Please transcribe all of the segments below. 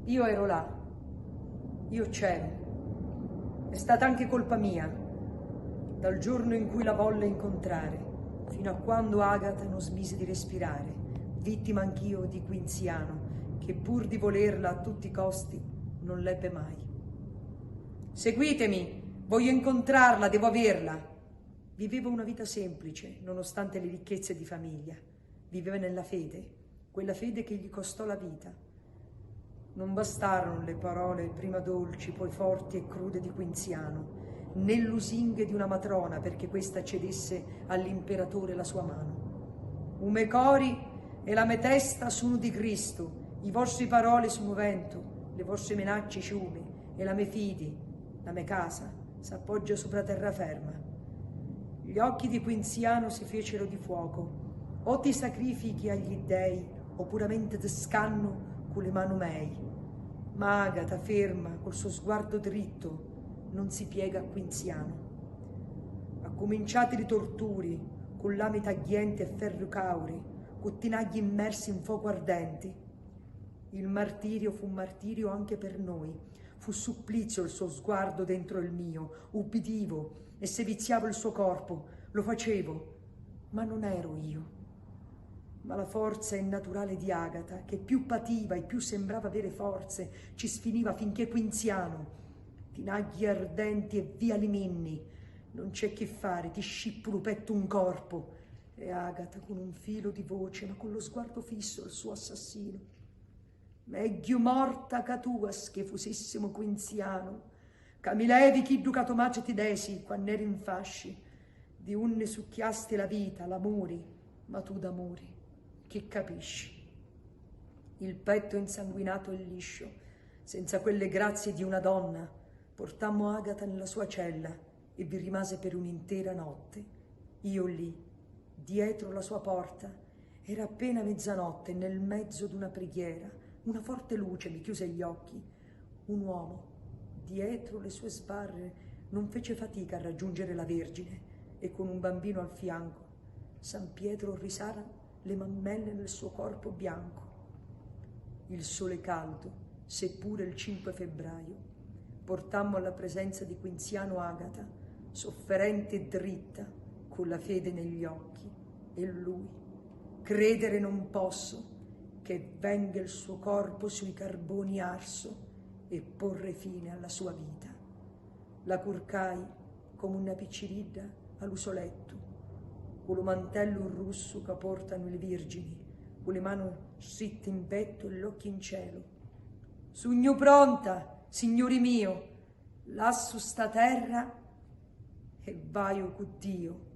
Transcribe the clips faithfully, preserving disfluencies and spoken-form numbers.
Io ero là, io c'ero. È stata anche colpa mia, dal giorno in cui la volle incontrare, fino a quando Agata non smise di respirare, vittima anch'io di Quinziano, che pur di volerla a tutti i costi non l'ebbe mai. Seguitemi, voglio incontrarla, devo averla. Viveva una vita semplice, nonostante le ricchezze di famiglia. Viveva nella fede, quella fede che gli costò la vita. Non bastarono le parole prima dolci, poi forti e crude di Quinziano, né lusinghe di una matrona perché questa cedesse all'imperatore la sua mano. U me cori e la me testa sunu di Cristu, i vostri paroli sunu ventu, le vostre minacce ciumi e la me fidi, la me casa, s'appoggia supra terra ferma. Gli occhi di Quinziano si fecero di fuoco. O ti sacrifichi agli dei, o puramente ti scannu cu li manu mei. Ma Agata, ferma, col suo sguardo dritto, non si piega a Quinziano. Accuminciati li torturi, cu lami tagghienti e ferru cauri, cu tinagli immersi in fuoco ardenti. Il martirio fu martirio anche per noi. Fu supplizio il suo sguardo dentro il mio. Ubbidivo e seviziavo il suo corpo. Lo facevo, ma non ero io. Ma la forza innaturale di Agata, che più pativa e più sembrava avere forze, ci sfiniva finché Quinziano, tinagli ardenti e via li minni. Non c'è che fare, ti scippo lu pettu un corpo. E Agata, con un filo di voce, ma con lo sguardo fisso al suo assassino. Megghiu morta ca tua, schifusissimu Quinzianu, ca mi levi chiddu ca to matri ti desi quann'eri in fasci, di unni succhiasti la vita, l'amuri, ma tu d'amuri chi capisci? Il petto insanguinato e liscio, senza quelle grazie di una donna, portammo Agata nella sua cella e vi rimase per un'intera notte. Io lì, dietro la sua porta, era appena mezzanotte, nel mezzo d'una preghiera, una forte luce mi chiuse gli occhi. Un uomo, dietro le sue sbarre, non fece fatica a raggiungere la Vergine e con un bambino al fianco, San Pietro risara le mammelle nel suo corpo bianco. Il sole caldo, seppure il cinque febbraio, portammo alla presenza di Quinziano Agata, sofferente e dritta, con la fede negli occhi, e lui: "Credere non posso che venga il suo corpo sui carboni arso e porre fine alla sua vita." La curcai comu na picciridda a lu so lettu, cu lu mantellu russu ca portanu li virgini, cu li manu stritti in pettu e l'occhi in celu. "Sugnu pronta, Signuri mio, lassu sta terra e vaiu cu Dio."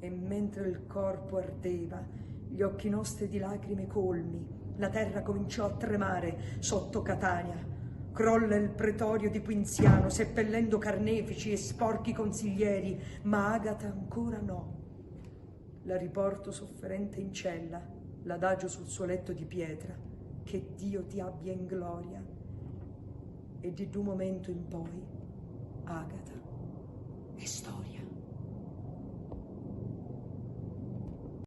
E mentre il corpo ardeva, gli occhi nostri di lacrime colmi, la terra cominciò a tremare sotto Catania. Crolla il pretorio di Quinziano, seppellendo carnefici e sporchi consiglieri, ma Agata ancora no. La riporto sofferente in cella, l'adagio sul suo letto di pietra. Che Dio ti abbia in gloria. E di ddu momento in poi, Agata è storia.